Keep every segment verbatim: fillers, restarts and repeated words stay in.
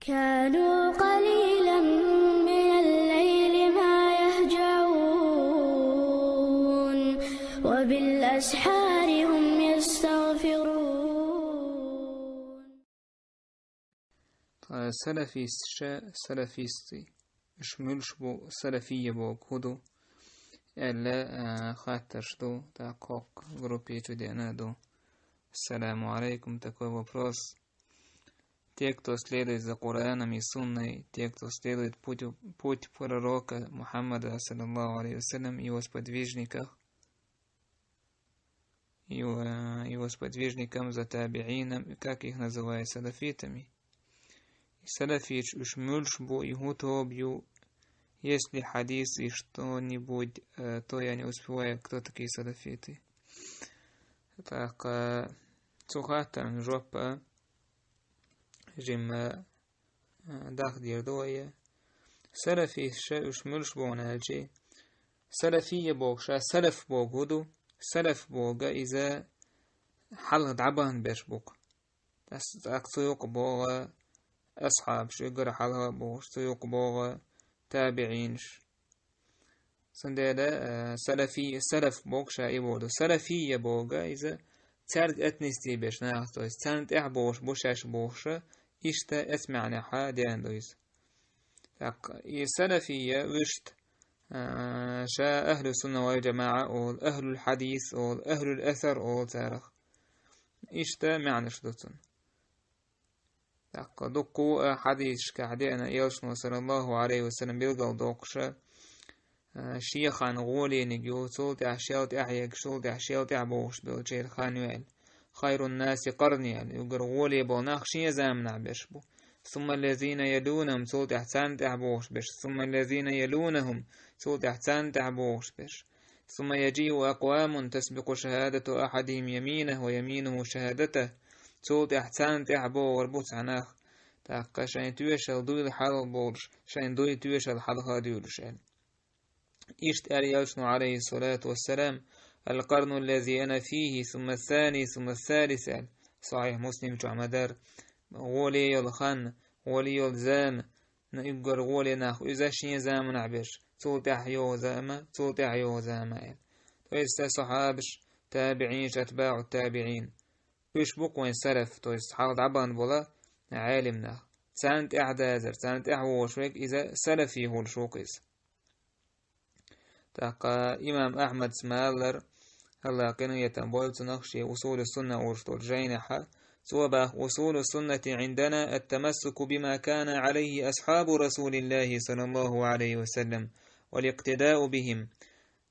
كانوا قليلا من الليل ما يهجعون وبالأسحار هم يستغفرون. Э, салафисташ, салафисты. Уж муьлш бу салафия боху хӀу ду? Аьлла, э, хаттарш ду, тӀаккха кхоккха группе чу деана ду. Ассаламу алейкум, такой вопрос. Те, кто следует за Кораном и Сунной, те, кто следует путю, путь пророка Мухаммада, саллаллаху алейхи ва саллям, его сподвижниках, его, э, его сподвижникам, за табиинам, как их называют, салафитами. И салафиташ уж муьлш бу и хӀу тоба ю, есть ли хьадис и что-нибудь, э, то я не успеваю, кто такие салафиты. Так, э, цу хаттарна жоп жимма, э, дахдийр ду вай. Салафисташ уж муьлш бу аьлча, салафия боху ша, салаф боху хӀу ду? Салаф боху иза хьалха дӀабахна берш бу-кх. Ас-, тӀаккха цу юкъа богӀу асхьабаш, уггар хьалха бохуш, цу юкъа богӀу табиинаш. Цундела, э, салафи-, салаф боху ша и боху ду. Салафия боху иза цаьрга отнести берш нах, то есть царна тӀехь бохуш бу шаьш бохуша, иштта эцу маьӀнехьа деана ду иза. ТӀаккха и салафия вуьшта, э, ша ахлу сунна вал джамаӀа олу, ахлул хьадис олу, ахлул асар олу царах. Иштта маьӀнаш ду цунна. ТӀаккха дуккха а хьадисашкахь деана, элчано, саллаллаху алейхи ва саллям, билгалдоккхуша, а, шен хан гӀоле йиниг ю, цул тӀаьхьа шел тӀаьхьа егаш, цул тӀаьхьа шел тӀаьхьа богӀуш болчеран хан ю аьлла. Хайрун наси къарни аьлла, уггар гӀоле болу нах шен заманахь берш бу. Сумма ллазина ялунахум, цул тӀаьхьа царна тӀаьхьа богӀуш берш. Сумма ллазина ялунахум, цул тӀаьхьа царна тӀаьхьа богӀуш берш. Сумма яджиу акъвамун тасбикъу шахадату ахьадихим яминаху ва яминуху шахадатах. Цул тӀаьхьа царна тӀаьхьа богӀур бу цхьа нах, тӀаккха шайн тоьшалла дуйла хьалха болуш, шайн дуй тоьшалла хьалха а дуьйлуш аьлла. Иштта аьлла элчано, алейхиссалату вассалам: «Алкъарну ллази ана фихи, сумма ссани, сумма ссалис», аьлла. Сахьихь Муслим чохь ма-дарра. ГӀоле йолу хан, гӀоле йолу зама, уггар гӀоле нах, иза шен заманахь берш, цул тӀаьхьа йогӀу зама, цул тӀаьхьа йогӀу зама аьлла. То есть сахьабаш, табиинаш, атбаӀу табиин. Уьш бу-кх вайн салаф, то есть хьалха дӀабахна болу Ӏелим нах. Царна тӀаьхьа дазар, царна тӀаьхьа вогӀуш верг иза салафи хуьлуш ву-кх иза. ТӀаккха имам Ахьмадс ма-аллара, АллахӀ къинхетам бойла цунах, шен Усулу Сунна олуш долчу жайнехьа, цо баха: «Усулу суннати гӀиндана ат-тамассуку бима кана гӀалайхи асхьабу Расулиллахи, саллаллаху гӀалайхи ва саллам, вал икътидау бихим».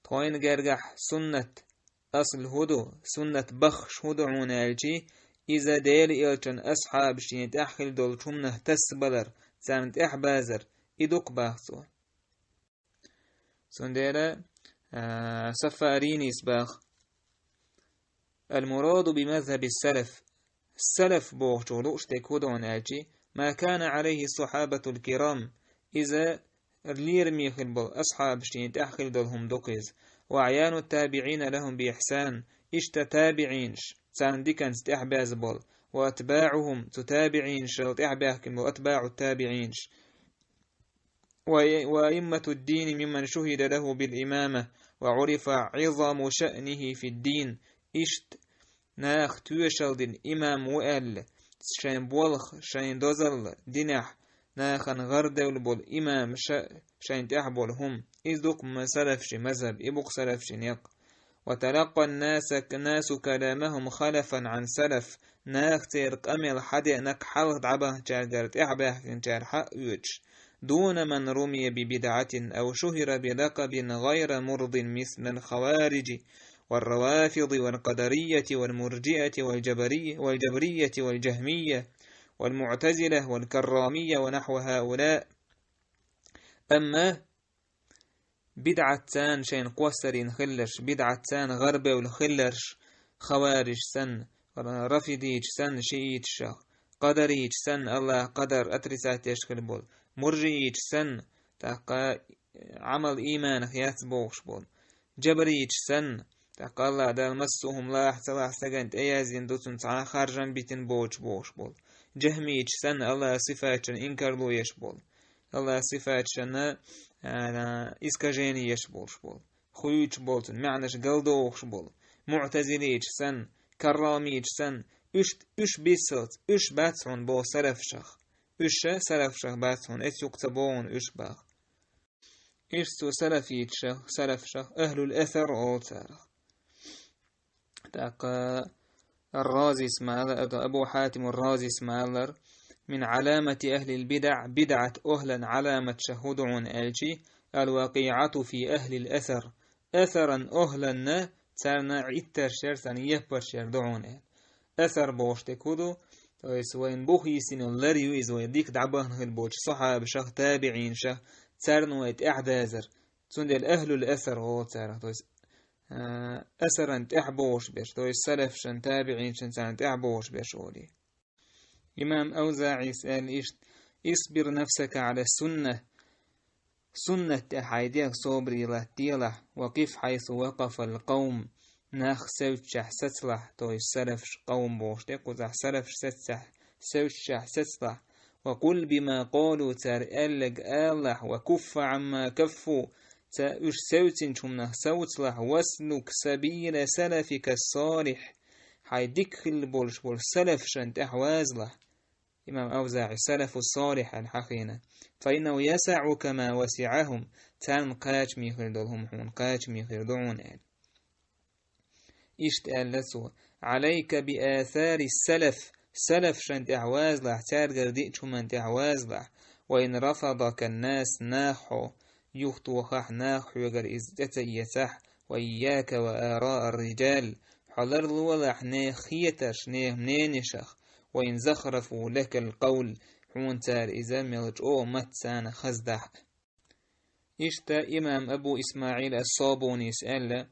Тхойна гергахь суннат асл хӀу ду, суннат баххаш хӀу ду хьуна аьлчи, иза Делан элчан асхьабаш шена тӀехь хилла долчу хӀуманах тасабалар, царна тӀехь базар, и ду-кх баха цо. Цундела, а, Сафаринис баха: «Аль-мураду би мазхаби салаф». Салаф бохучух лууш дерг хӀу ду аьлчи, «ма кана гӀалайхи сахьабатул кирам». Иза лераме хилла болу асхьабаш шена тӀехь хилла долу хӀума ду-кх иза. «Ва аӀяну табиӀина лахум би ихсан». Иштта табиӀинаш, царна диканца тӀехь баьзна болу. «Ва атбаӀухум», цу табиӀинашал тӀехь баьхкина болу атбаӀу табиӀинаш. «Ва, ва аиммату ддини мимман шухида лаху бил имама, ва Ӏурифа Ӏизаму шаънихи фид дин». Иштта нах тоьшалла дина имам ву аьлла, шайн болх, шайн дозалла динехь нахана гӀарадевлла болу имам ша-, шайн тӀехь болу хӀума. Иза ду-кх ма-, салафши мазхаб, и бу-кх салафши некъ. «Ва талаккъа ан-наса, ан-насу каламахум халафан Ӏан салаф». Нах церан къамел хьадеанарг хьалха дӀабахначаьргара тӀехьабаьхкинчара хьаоьцуш. «Дуна ман румия би бидӀатин ав шухира би лакъабин гӀайра мурдин мислал хавариджи, вал равафиди, вал къадарийяти, вал мурджиати, вал джабари-, вал джабрийяти, вал джахмийя, вал муӀтазила, вал каррамийя ва нахьва хӀаулаъ». Амма бидӀатца шайна кхоссарийна хилларш, бидӀатца гӀарабевлла хилларш, хавариж санна, рафидийча санна, шииташах, къадарийча санна, АллахӀ къадар отрицать деш хилла болу, муржиийча санна, тӀаккха Ӏамал ийманах яц бохуш болу, джабарийча санна, тӀаккха АллахӀ Дала массо а хӀума лахь а, ца лахь а стагана тӀеяздина ду, цунна цхьа а харжам битина боцуш бохуш болу. Джахмийча санна, Аллахьа сифаташна инкарло еш болу, Аллахьа сифаташна, а, искажение еш болуш болу, хуьйцуш болу цуьнан маьӀнаш галдохуш болу, муӀтазилийча санна, каррамийча санна, уьш, уьш биссалц, уьш бац хьуна боху салафашах. Уьш ша салафашах бац хьуна, эцу юкъа ца боху хьуна уьш баха. Иштта цо салафийча, салафашах, ахьлул асар олу царах. ТӀаккха Ар-Разис ма аллара, Абу Хьатим ар-Разис ма аллара: «Мин Ӏаламати ахьлил бидаӀ», бидӀат охьлан Ӏаламаташах хӀун ду хьуна аьлча, «ал-вакъиӀату фи ахьлил асар». Асаран охьланна царна Ӏиттарш яр, царна еппарш яр ду хьуна аьлла. Асар бохуш дерг хӀун ду? То есть вайна бух йисина лар ю иза, вай дика дӀабахана хилла болчу сахьабашах, табиӀинашах, царна вай тӀаьхьадазар. Цундела ахьлул асар олу царах, то есть, а, асаран тӀаьхьабохуш берш, то есть салафшан, табиӀиншан, царна тӀаьхьабохуш берш олий. Имам АвзаӀис аьлла иштта: «Исбир нафсака Ӏала сунна». Суннат тӀехь хьайн дегӀ собаре латтаделахь, «ва къиф хьайсу вакъафал къавм», нах севцчехь сацалахь, то есть салафаш, къавм бохуш дерг кхузахь, салафаш сеццехь, севцчехь сацалахь, «ва къул бима къалу», цара аьлларг алалахь, «ва куффа Ӏамма каффу», ца уьш севцинчу хӀуманах совцалахь, «васлук сабила салафика салихь», хьайн дика хилла болуш болу салафшан тӀехь вазалахь. Имам АвзаӀи салафу салихь аьлла хьахийна. «Фа иннаху ясаӀука ма васиӀахум», царна кхачаме хир долу хӀума хьуна кхачаме хир ду хьуна аьлла. Иштта аьлла цо: «Ӏалайка би асари салаф», салафшан тӀехь вазалахь, цаьргара диъчу хӀуманна тӀехь вазалахь, «ва ин рафадака нас», нах хьо юхатохахь, нах хьоьгара иза тӀе ца эцахь, «ва ийяка ва араа ар-риджал», хьо ларлолахь нехан хетарш, нехан мненешах, «ва ин захрафу лакал къавл», хьуна цара иза мел чӀогӀа маттаца хаздахь а. Иштта имам Абу ИсмаӀил ас-Сабунис аьлла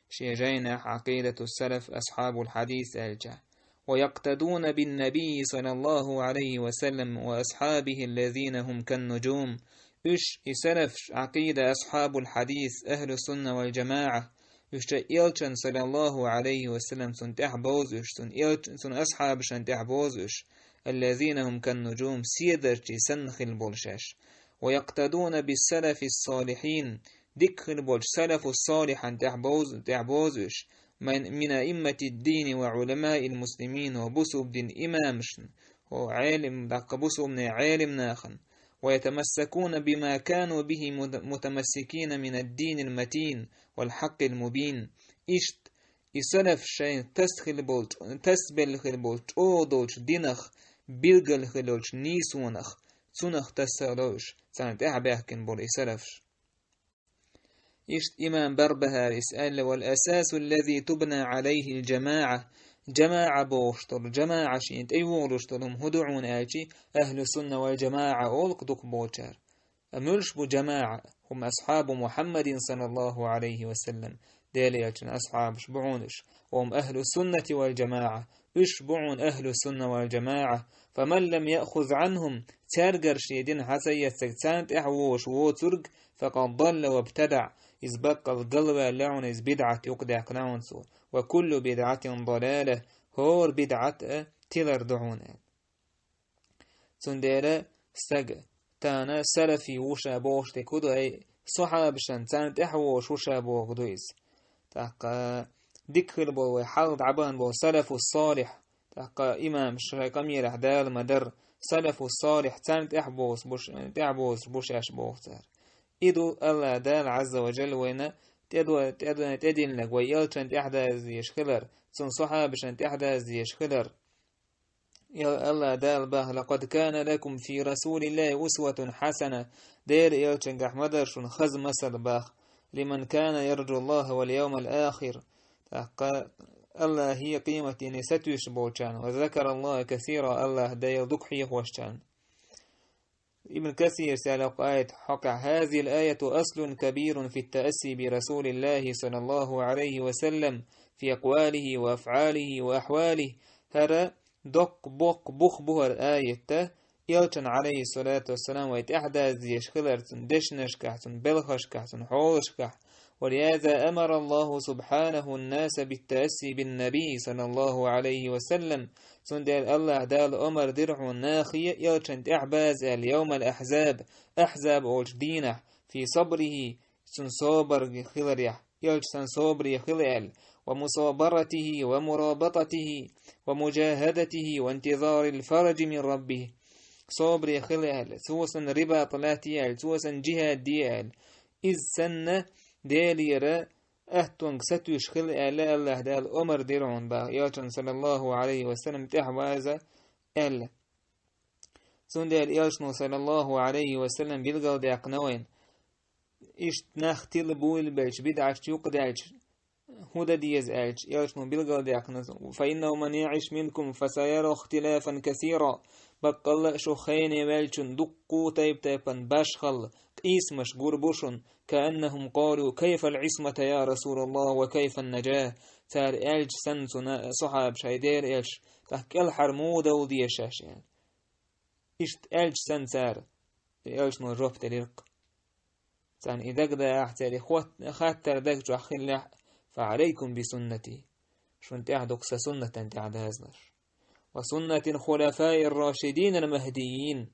шен жайнахь Ӏакъидату салаф асхьабул хьадис аьлча: «Ва якътадуна бин набий саллаллаху Ӏалайхи ва саллам ва асхьабихи аллазина хум кан нуджум». Уьш, и салафаш, Ӏакъида асхьабул хьадис, ахьлу сунна вал джамаӀа, уьш ша элчан саллаллаху Ӏалайхи ва саллам цунна тӀехь бовза уьш, цунна элч-, цунна асхьабашан тӀехь бовза уьш, «аллазина хум кан нуджум», седарчий санна хилла болу шаьш. «Ва якътадуна бис салафис салихьин», дика хилла болчу салафус салихьан тӀехь бовза, тӀехь бовза уьш, «мин, мин аимматид дини ва Ӏуламаил муслимин», ва бусулба дин имамашна, ва Ӏелим, даккха бусулбане Ӏелим нахана, «ва ятамассакуна бима кану бихи мута-, мутамассикина минад динил матин вал хьаккъил мубин». Иштта, и салаф шайн тас хилла болчу, тасбелла хилла болчу чӀогӀа долчу динах, билггал хилла йолчу нийсонах, цунах тасса а ло уьш, царна тӀаьхьа баьхкина болу и салафаш. Иштта имам Барбахарис аьлла: «Вал асасу аллази тубна Ӏалайхил джамаӀа». ДжамаӀа бохуш долу, джамаӀа шена тӀейогӀуш долу хӀума хӀун ду хьуна аьлча, ахьлу сунна вал джамаӀа олу-кх дукхахболчара. Амма муьлш бу джамаӀа? Хум асхьабу Мухьаммадин саллаллаху Ӏалайхи ва саллам. Делан элчан асхьабаш бу хьуна уьш. Ва хум ахьлу суннати вал джамаӀа. Уьш бу хьуна ахьлу сунна вал джамаӀа. «Фаман лам яъхуз Ӏанхум», цаьргара шен дин хьа ца эцнарг, царна тӀаьхьа вогӀуш воцург, «факъад далла вабтадаӀ», иза баккъал галваьлла хьуна, иза бидӀат юкъадаьккхина хьуна цо. «Ва куллу бидӀатин далала», хӀора бидӀат а тилар ду хьуна аьлла. Цундела стаг тахана салафи ву ша бохуш дерг хӀун ду, ай, сахьабашан, царна тӀаьхьа вогӀуш ву ша бохург ду иза. ТӀаккха дика хилла болу вай хьалха дӀабахана болу салафу салихь, тӀаккха имамаш шайн къамелехь Дала ма-дарра, салафу салихь, царна тӀаьхьа бохуш бу ш-, тӀаьхьа бохуш бу шаьш боху цара. И ду АллахӀ Дала Ӏазза ва Джалла вайна тӀедо-, тӀедо-, тӀедиллинарг, вай элчан тӀаьхьадаза дезаш хилар, цуьнан сахьабашан тӀаьхьадаза дезаш хилар. Эл-, АллахӀ Дала боху: «Лакъад кана лакум фи расулиллахи усватун хьасана». Делан элчангахь ма-дарра шуна хаза масал боху: «Лиман кана ярджу Аллаха вал явмал ахир». ТӀаккха АллахӀе, къематдене сатуьйсуш болчарна. «Ва закара Аллаха касира», АллахӀ Делан дукха хьехошчарна. Ибн Касира аьлла кху аят хьокъехь: «Хазил аяту аслун кабирун фит таасси би расулиллахи саллаллаху Ӏалайхи ва саллам, фи акъвалихи ва афъалихи ва ахвалихи». ХӀара доккха боккха бух бу хӀара аят, элчан, Ӏалайхи салату вассалам, вай тӀаьхьадаза дезаш хилар, цуьнан дешнашкахь, цуьнан белхашкахь, цуьнан хьолашкахь. «Ва лихаза амара Аллаху субхьанаху ан-наса бит таасси бин наби саллаллаху Ӏалайхи ва саллам». Цундела Аллахь Дала омар дира хьуна нахе, элчан тӀехь база аьлла, йовмал ахьзаб, ахьзаб олчу дийнахь, фи сабрихи, цуьнан собар хиларехь, элча санна собаре хила аьлла, ва мусабаратихи, ва мурабататихи, ва муджахадатихи, ва интизарил фараджи мин раббихи. Собаре хила аьлла, цо санна рибат латте аьлла, цо санна джихад де аьлла. Иза санна Делера аттонга сатуьйсуш хила аьлла, Аллахь Дала омар дира хьуна боху, элчан, саллаллаху Ӏалайхи ва саллам, тӀехь база аьлла. Цундела элчано, саллаллаху Ӏалайхи ва саллам, билгалдаьккхина вайна, иштта нах тилла буйла белча, бидӀаташ юкъадаьлча, хӀун дан деза аьлча, элчано билгалдаьккхина: «Фа иннаху ман яӀиш минкум фа саяра ихтилафан касира». Баккъалла а шу хене ваьллачунна дуккха тайп-тайпана башхалла къийсамаш гур бу шуна, «кааннахум къалу: кайфал Ӏисмата, я Расулаллах, ва кайфан наджа?» Цара аьлча санна цунна, сахьабаша, хӀай Делан элча, тӀаккха кӀелхьара муха довла деза шаьш аьлла. Иштта аьлча санна цара, элчано жоп делира-кх. Царна и дагадеахь, церан и хот-, хаттар даг чохь хиллехь, «фа Ӏалайкум би суннати». Шуна тӀехь ду-кх сан суннатан тӀехь дазалаш. «Ва суннатил хулафаир рашидинал махдийин».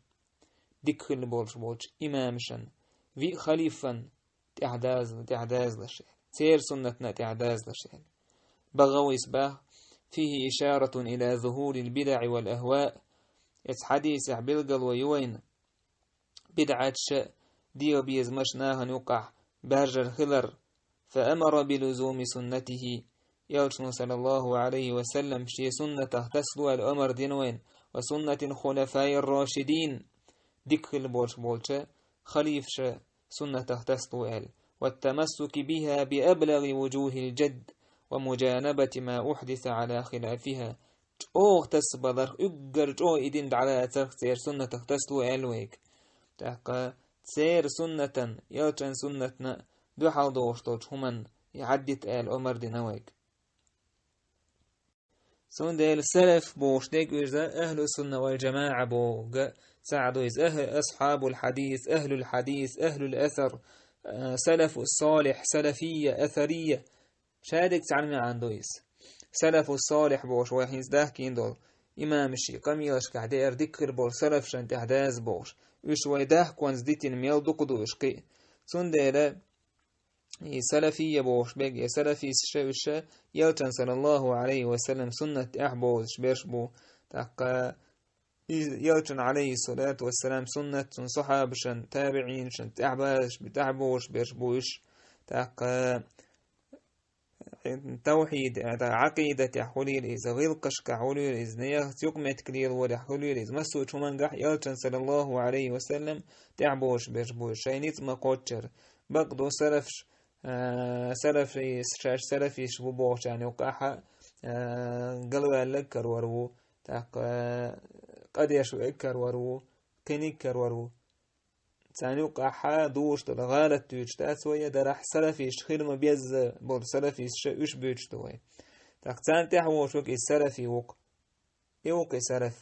Дика хилла болуш болчу имамашан, виъ халифан тӀехь даза-, тӀехь дазалаш аьлла. Церан суннатна тӀехь дазалаш аьлла. БагӀавис боху: «Фихи ишаратун ила зухурил бидаӀи вал ахва». Эцу хьадисехь билгало ю вайна, бидӀаташ а, дегӀан безамаш а нахана юкъахь баьржар хилар, «фа амара би лузуми суннатихи». Элчано, саллаллаху Ӏалайхи ва саллам, шен суннатах тасале аьлла омар дина вайна, «ва суннатил хулафаир рашидин», дика хилла болуш болчу халифаша суннатах тасале аьлла, «ва тамассуки биха би аблагӀи вуджухил джадд, ва муджанабати ма ухдиса Ӏала хилафиха». ЧӀогӀа тасабаларх, уггар чӀогӀа и дин дӀалацарх церан суннатах тасале аьлла вайга. ТӀаккха церан суннатан, элчан суннатна дуьхьал догӀуш долчу хӀуманна и хьаддита аьлла омар дина вайга. Цундела салаф бохуш дерг иза ахӀлу сунна вал джамаӀа бохург ца Ӏа ду иза, ахӀ-, асхьабул хьадис, ахӀлул хьадис, ахӀлул асар, а, салафу салихь, салафия, асария. Шадерг цхьаьна маьӀна ду иза. Салафу салихь бохуш вай хӀинца дахкийна долу имамаший къамелашкахь деара дика хир болу салафашан тӀехь даза бохуш. Уьш вай дахконца дитина мел дукха ду уьш кхин а. Цундела и салафия бохуш берг, я салафисташ уьш, элчан, саллаллаху Ӏалайхи ва саллам, суннат тӀехь бозуш берш бу. ТӀаккха и элчан, Ӏалайхи салату ва салам, суннат, цуьнан сахьабашан, табиӀинашан тӀехь базаш, тӀехь бозуш берш бу уьш. ТӀаккха тавхьид, тӀаккха Ӏакъидатехь хуьлийла иза, гӀиллакхашкахь хуьлийла иза, нехан юкъаметтиг лелорехь хуьлийла иза, массо а хӀумангахь элчан, саллаллаху Ӏалайхи ва саллам, тӀехь бозуш берш бу уьш, шайн ницкъ ма-кхоччура. Бакъду салафаш, а, салафис-, шаьш салафисташ ву бохучарна юккъахь а, а, галваьлларг карор ву, тӀаккха, а, къа деш верг карор ву, кхиниг карор ву. Царна юккъахь а дугӀуш долу гӀалат дуьйцуш дац вай, я дарахь салафисташ хила ма-безза болу салафисташ уьш буьйцуш ду вай. ТӀаккха царна тӀехь вогӀуш верг иза салафи ву-кх. И ву-кх и салаф.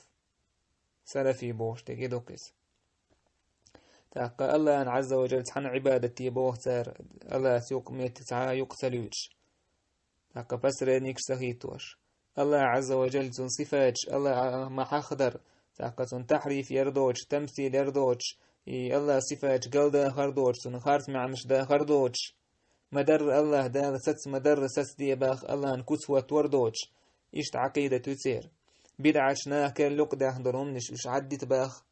Салафи бохуш дерг и ду-кх иза. ТӀаккха Аллахьан Ӏазза ва Джалла цхьаьна Ӏибадат де боху цара, Аллахьца юкъаметтиг цхьа а юкъа ца луьйцуш. ТӀаккха посредникаш ца хӀиттош. Аллахь Ӏазза ва Джалла, цуьнан сифаташ Аллахь ма-хьаххадар, тӀаккха цуьнан тахьриф яр доцуш, тамсил яр доцуш, и Аллахьан сифаташ галдахар доцуш, цуьнан харц маьӀнаш дахар доцуш. Ма-дарра Аллахь Дала саца, ма-дарра сацаде боху Аллахьан куц хӀоттор доцуш. Иштта Ӏакъидат ю церан. БидӀаташ, наха керла юкъадаьхна долу хӀуманаш уьш хьаддита боху.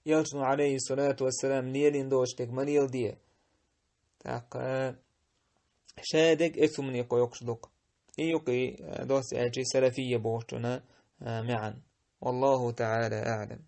Элчано, Ӏалайхи салату ва салам, лелийна доцуш дерг ма леладе. ТӀаккха шадерг эцу хӀумане кхойкхуш ду-кх. И ю-кх и, а, доцца аьлча, салафия бохучунна, а, маьӀна. Валлаху таӀала аӀлам.